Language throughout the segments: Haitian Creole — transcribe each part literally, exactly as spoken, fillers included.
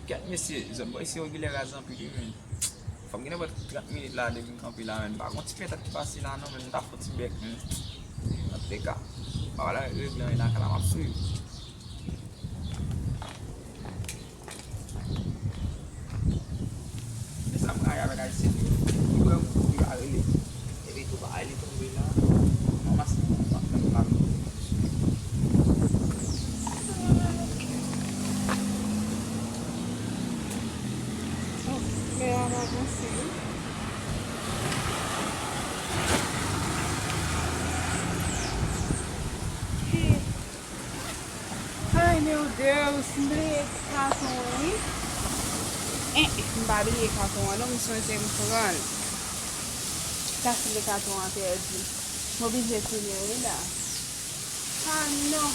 Kèt mesye, zòn bò isi yo gilè raz anpil wi, men. Fò m gen nenpòt trant minit la depi m kanpe la, men. Pa gon ti pentad ki pase la non, men m ta fè yon ti bèk, men. Antouleka, pa pale avèk regle anyen lakay la, m ap swiv. Men sa m rayi avèk ayisyen yo, li wè yon kout li pa rele. Epi tou bagay li tonbe la, m ranmase l, m ap fè m pa. Oh, lè a va avanse wi. Hey. Ay, meu Deus, m bliye katon an wi. Eh, m pa bliye katon an non, m sonje m pran l. Sa sanble katon an pèdi. M oblije tounen wi la. Ah non.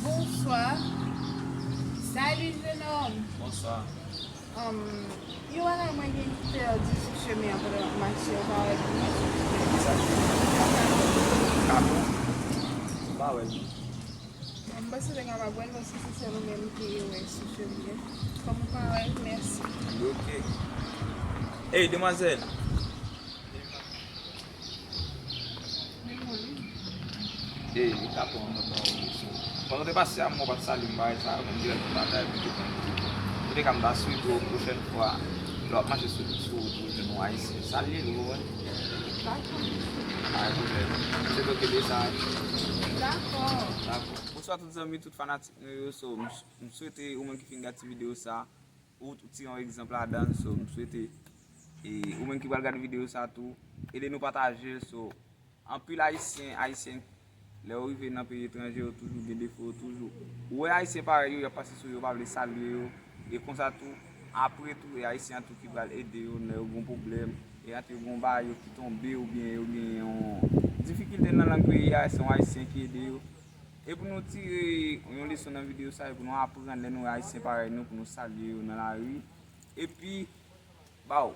Bonswa. Salut, jeune homme. Bonswa. Um, yon bagay mwen gen ki pèdi sou chemen an pandan m ap mache, ou pa wè li? Ki sa? Katon? Ou pa wè li? M panse w te kapab wè l paske se sèl ou menm ki wè sou chemen an. Kòm ou pa wè l, mèsi. Ok. Ey, demwazèl! Ey, li ka pran yon nòt nan yon leson. Pandan w te pase a, mwen pa t salye m bagay sa yo, men m dirèk m batay pou te konn. Antouleka, m ta swete w pwochèn fwa, lè w ap mache sou, sou wout ou jwenn yon ayisyen, salye l, ou konprann? Dakò. Pa gen pwoblèm. M swete w kenbe sa. Dakò. Dakò. Bonswa tout zanmi, tout fanatik nou yo. So, m, m swete ou menm ki fin gade ti videyo sa, ou, ou tire yon egzanp ladan l. So, m swete, e, ou menm ki pral gade videyo sa tou, ede nou pataje l. So, anpil ayisyen, ayisyen, lè yo rive nan peyi etranje, yo toujou gen defo, yo toujou. Ou wè ayisyen parèy yo, y ap pase sou yo, yo pa vle salye yo. E konsa tou, apre tou, e ayisyen an tou ki pral ede yo lè yo gon pwoblèm, e ant yo gon bagay yo ki tonbe oubyen yo gen yon difikilte nan lang peyi a, se yon ayisyen ki ede yo. E pou nou tire yon leson nan videyo sa, e pou nou aprann lè nou wè ayisyen parèy nou, pou nou salye yo nan lari. Epi, baw.